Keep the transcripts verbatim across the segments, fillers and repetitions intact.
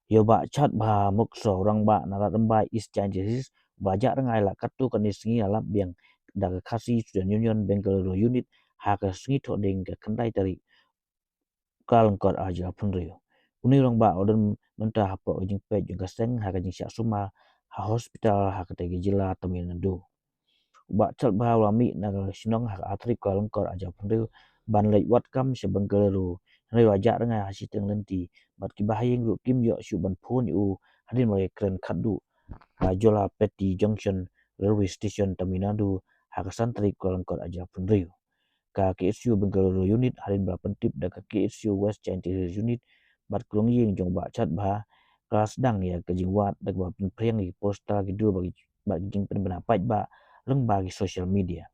Ïa u Bah Chatbha Mokso, u rangbah na Radymbai East Jaintia Hills, ba jah rngai la katto katne sngi la lap biang da ka Khasi Student Union Bengaluru Unit ha ka sngi Thohdieng ka khyndai tarik Kyllalyngkot arhajar arphew hynriew. Une u rangbah u don mynta hapoh ka jingpeit jong ka seng ha ka jingshah sumar ha hospital ha katei ka jylla Tamil Nadu. U Bah Chatbha u la mih na ka shnong ha ka ar tarik Kyllalyngkot arhajar arphew hynriew ban leit wad kam sha Bengaluru, hynrei u la jah rngai ha shiteng lynti bad kiba ha ïing ruh kim ïoh shuh ban phone ïa u hadien ba la kren khatduh ha Jolapathy Junction Railway Station, Tamil Nadu, ha ka san tarik Kyllalyngkot arhajar arphew hynriew. Ka K S U Bengaluru Unit, hadien ba la pyntip da ka K S U West Jaintia Hills Unit bad ka longïing jong u Bah Chatbha, ka la sdang ïa ka jingwad da kaba pynphriang ïa ki poster, ki dur bad ki, bad ki jingpynbna paidbah lyngba ki social media.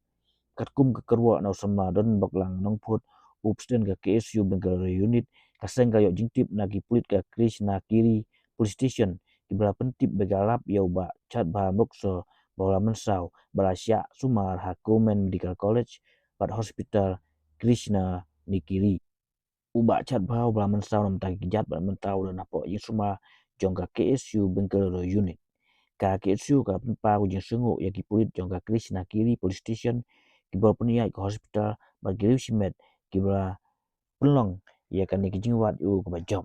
Katkum ka kyrwoh na u samla Donboklang Nongphut, u president ka K S U Bengaluru Unit, ka seng ka la ïoh jingtip na ki pulit ka Krishnagiri Police Station, kiba la pyntip ba ki la lap ïa u Bah Chatbha Mokso ba u la mynsaw bad la shah sumar ha Government Medical College bad Hospital Krishnagiri. U Bah Chatbha uba la mynsaw na bynta ki kjat bad mynta u don hapoh jingsumar jong ka K S U Bengaluru Unit. Ka K S U ka la pynpaw ka jingsngewnguh ïa ki pulit jong ka Krishnagiri Police Station, kiba la pynïaid ka hospital bad ki riew shimet kiba la pynlong ïa kane ka jingwad ïa u kaba jop.